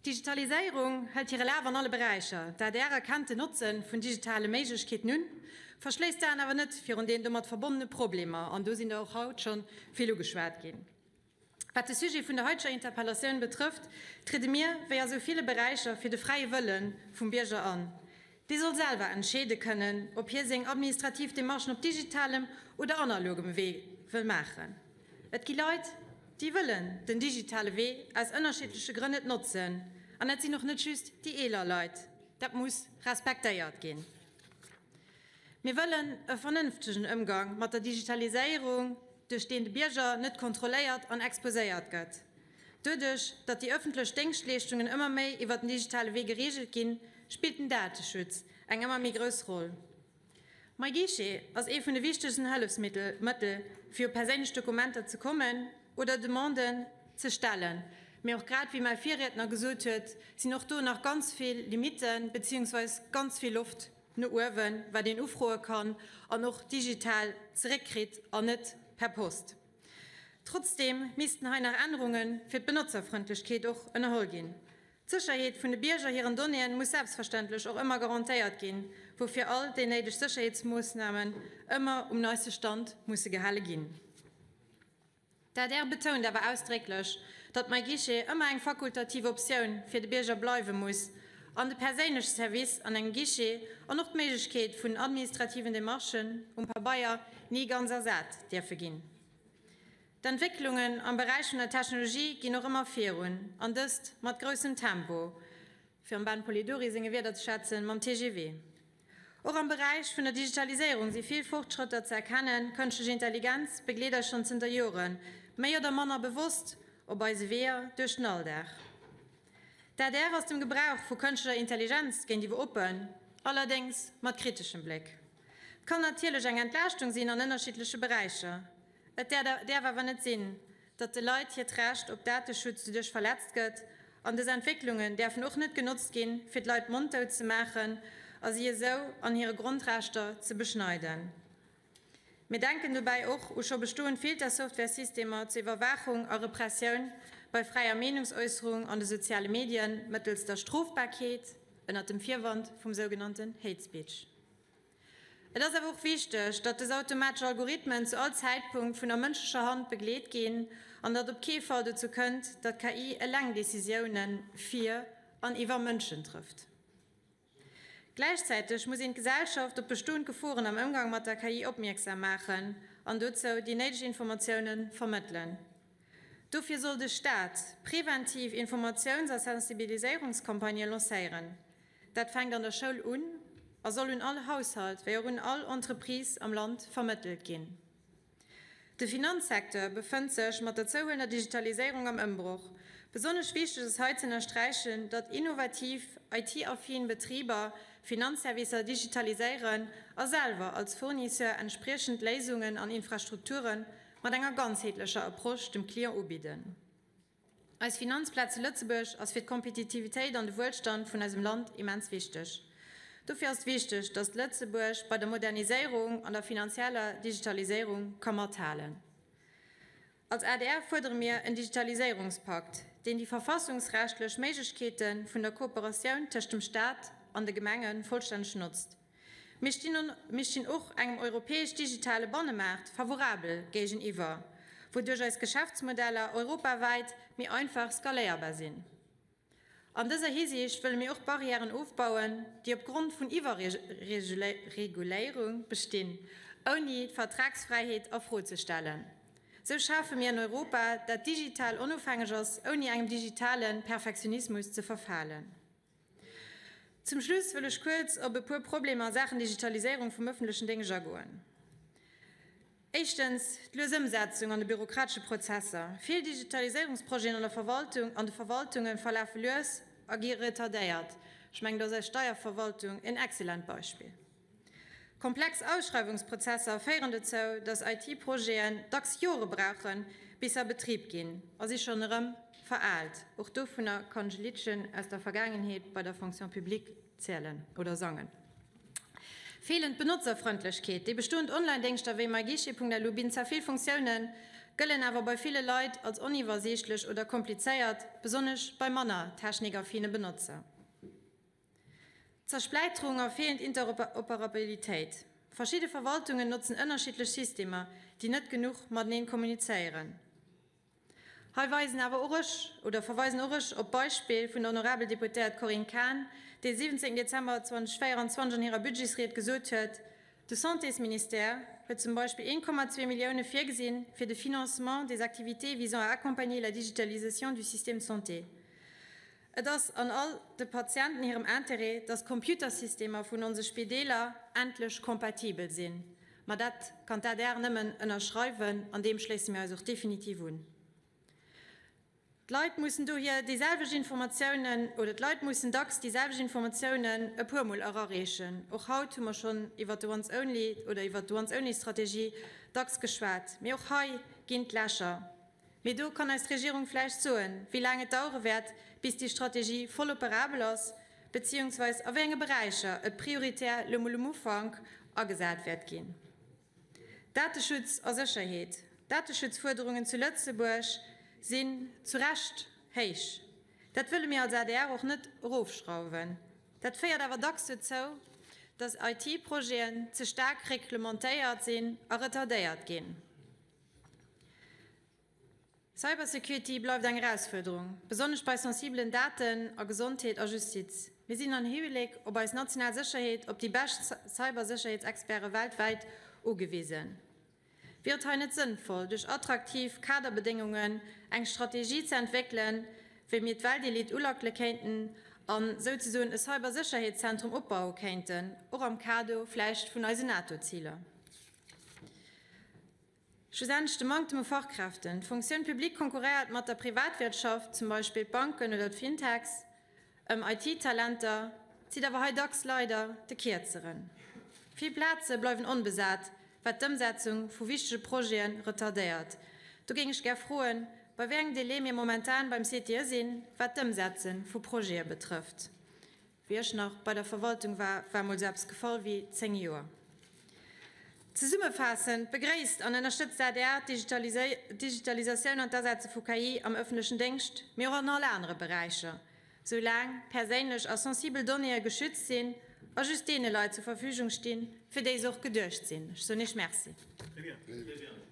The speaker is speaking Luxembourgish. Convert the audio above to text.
D'Digitaliséierung hëlt hire Laf an alle Beräicher. D'adr erkennt den Notze vun digitale Méiglechkeeten un, verschléisst d'Aen awer net virun den domat verbonnene Problemer, an do sinn der och haut scho vill ugeschwat ginn. Wat de Sujet vun der haiteger Interpellatioun betrëfft, triede mir, wéi a sou ville Beräicher, fir de fräie Wëlle vum Bierger an. Dee soll selwer entscheede kënnen, ob hie seng administrativ Demarchen op digitalem oder analogem Wee wëll maachen. Et gi Leit, déi wëllen den digitale Wee aus ënnerschiddleche Grënn net notzen. An dat sinn och net just déi eeler Leit. Dat muss respektéiert ginn. Mir wëllen e vernënftegen Ëmgang mat der Digitaliséierung, duerch deen de Bierger net kontrolléiert an exposéiert gëtt. Doduerch, datt déi ëffentlech Déngschtleeschtungen ëmmer méi iwwer den digitale Wee gereegelt ginn, spillt den Dateschutz eng ëmmer méi grouss Roll. MyGuichet ass ee vun de wichtegsten Hëllefsmittel, Mëttel, fir u perséinlech Dokumenter ze kommen oder Demanden ze stellen. Mee och grad wéi mäi Virriedner gesot huet, sinn och do nach ganz vill Limitten, beziehungsweis ganz vill Loft no uewen, wat een ufroe kann an och digital zeréckkritt an net per Post. Trotzdeem missten hei nach Ännerunge fir d'Benotzerfrëndlechkeet och ënnerholl ginn. D'Sécherheet vun de Bierger hiren Donnéeën muss selbstverständlech och ëmmer garantéiert ginn, woufir all déi néideg Sécherheetsmoossnamen ëmmer um neiste Stand musse gehale ginn. D'adr betount awer ausdrécklech, datt MyGuichet ëmmer eng fakultativ Optioun fir de Bierger bleiwe muss an de perséinleche Service an engem Guichet an och d'Méiglechkeet vun administrativen Demarchen um Pabeier ni ganz ersat dierfe ginn. D'Entwécklungen am Beräich vun der Technologie ginn och ëmmer virun, an dëst mat groussem Tempo, fir am Ben Polidori senge Wierder ze schwätzen, mam TGV. Och am Beräich vun der Digitaliséierung si vill Fortschrëtter ze erkennen. Kënschtlech Intelligenz begleet eis schonn zënter Joren, méi oder manner bewosst, op eise Weeër duerch den Alldag. D'adr ass dem Gebrauch vu kënschtlecher Intelligenz géintiwwer oppen, allerdéngs mat kriteschem Bléck. Et kann natierlech eng Entlaaschtung sinn an ënnerschiddleche Beräicher. Et däerf awer net sinn, datt de Leit hiert Recht op Dateschutz doduerch verletzt gëtt. An dës Entwécklungen däerfen och net genotzt ginn, fir d'Leit monddout ze maachen a si esou an hire Grondrechter ze beschneiden. Mir denken dobäi och u scho bestoend Filtersoftwaresystemer zur Iwwerwaachung a Repressioun bei fräier Meenungsäusserung an de soziale Medien mëttels der Strofbarkeet ënnert dem Virwand vum sougenannten Hate Speech. Et ass awer och wichteg, datt dës automatesch Algorithmen zu all Zäitpunkt vun der mënschlecher Hand begleet ginn an datt op kee Fall dozou kënnt, datt d'KI eleng Decisiounen fir an iwwer Mënschen trëfft. Gläichzäiteg muss een d'Gesellschaft op bestoend Geforen am Ëmgang mat der KI opmierksam maachen an dozou déi néideg Informatioune vermëttelen. Dofir soll de Staat preventiv Informatiouns a Sensibiliséierungscampagnë lancéieren. Dat fänkt an der Schoul un a soll un all Haushalt wéi och un all Entreprise am Land vermëttelt ginn. De Finanzsecteur befënnt sech mat der zouhuelender Digitaliséierung am Ëmbroch. Besonnesch wichteg ass hei ze ënnersträichen, datt innovativ, IT-affin Betriber Finanzservicer digitaliséieren a selwer als Fournisseur entspriechend Léisungen an Infrastrukture mat enger ganzheetlecher Approche dem Client ubidden. Eis Finanzplaz zu Lëtzebuerg ass fir d'Kompetitivitéit an de Wuelstand vun eisem Land immens wichteg. Dofir ass et wichteg, datt Lëtzebuerg bei der Moderniséierung an der finanzieller Digitaliséierung ka mathalen. Als adr fuerdere mir en Digitaliséierungspakt, deen déi verfassungsrechtlech Méiglechkeete vun der Kooperatioun tëscht dem Staat an de Gemenge vollstänneg notzt. Mir stinn och engem europäesch digitale Bannemaart favorabel géigeniwwer, wouduerch eis Geschäftsmodeller europawäit méi einfach skaléierbar sinn. An dëser Hisiicht wëlle mir och Barrièren ofbauen, déi op Grond vun Iwwerreguléierung bestinn, ouni d'Vertragsfräiheet a Fro ze stellen. Sou schafe mir en Europa, dat digital onofhängeg ass, ouni engem digitale Perfektionismus ze verfalen. Zum Schluss wëll ech kuerz op e puer Problemer a Saachen Digitaliséierung vum ëffentlechen Déngscht agoen. Éischtens, d'lues Ëmsetzung an de bürokratesche Prozesser. Vill Digitaliséierungsprojeten an der Verwaltung, an de Verwaltunge verlafe lues a gi retardéiert. Ech mengen, do ass eis Steierverwaltung en excellent Beispill. Komplex Ausschreiwungsprozesser féieren dozou, datt IT-Projeten dacks Jore brauchen, bis se a Betrib ginn, a si schonn erëm veraalt. Och dovunner kann ech e Liddchen aus der Vergaangenheet bei der Fonction publique zielen oder sangen. Feelend Benotzerfrëndlechkeet, Déi bestoend Online-Déngschter wéi myguichet.lu bidden zwar vill Funktiounen. gëllen awer bei ville Leit als oniwwersiichtlech oder komplizéiert, besonnesch bei manner technikaffine Benotzer. Zerspläiterung a feelend Interoperabilitéit, Verschidde Verwaltungen notzen ënnerschiddlech Systemer, déi net genuch mateneen kommunizéieren. Hei weisen awer och ech, oder verweisen och ech op d'Beispill vun der honorabel Deputéiert Corinne Cahen, déi de 17 Dezember 2024 an hirer Budgetsried gesot huet, De Santésministère huet zum Beispill 1,2 Millioune virgesinn fir de Financement des activités visant à accompagner la digitalisation du système de santé. Et ass an all de Patienten hirem Intérêt, dass d'Computersystemer vun onse Spideeler endlech kompatibel sinn. Ma dat kann d'ADR nëmmen ënnerschreiwen an deem schléisse mir eis och definitiv un. D'Leit mussen dohier déi selwecht Informatiounen, oder d'Leit mussen dacks déi selwecht Informatiounen e puermol erareechen. Och haut hu mer schonn iwwert de Once Only oder iwwert d'Once-Only-Strategie dacks geschwat. Mee och hei ginn d'Lächer. Mee do kann eis d'Regierung vläicht soen, wéi laang et dauere wäert, bis déi Strategie voll operabel ass, beziehungsweis a wéi enge Beräicher et prioritär lo mol um Ufank agesat wäert ginn. Dateschutz a Sécherheet, D'Dateschutzfuerderungen zu Lëtzebuerg sinn zu Recht héich. Dat wëlle mir als adr och net erofschrauwen. Dat féiert awer dacks dozou, datt IT-Projeten ze staark reglementéiert sinn a retardéiert ginn. Cybersecurity bleift eng Erausfuerderung, besonnesch bei sensibelen Daten a Gesondheet a Justiz. Mir sinn an Hibléck op eis national Sécherheet op déi bescht Cybersécherheetsexperte weltwäit ugewisen. Wier et hei net sënnvoll, duerch attraktiv Kaderbedéngungen eng Strategie ze entwéckelen, wéi mir d'Weltelite ulackele kéinten a souzesoen e Cybersécherheetszentrum opbaue kéinten, och am Kader vläicht vun eisen NATO-Ziler? Schlussendlech de Manktem u Fachkräften. D'Fonctioun publique konkurréiert mat der Privatwirtschaft, zum Beispill d'Banken oder d'Fintechs, ëm IT-Talenter, zitt awer hei dacks leider de Kierzeren. Vill Plaze bleiwen onbesat, wat d'Ëmsetzung vu wichtege Projete retardéiert. Do géing ech gär froen, bei wéi engem Délai mir momentan beim CTE sinn, wat d'Ëmsetze vu Projete betrëfft. Wéi ech nach bei der Verwaltung war, war mol sou eppes gefall wéi 10 Joer. Zesummefaassend begréisst an ënnerstëtzt d'ADR d'Digitalisatioun an d'Asetze vu KI am ëffentlechen Déngscht, mee och an all anere Beräicher, sou laang perséinlech a sensibel Donnéeë geschützt sinn a just deene Leit zur Verfügung stinn, fir déi se och geduecht sinn. Ech soen Iech Merci. Très bien.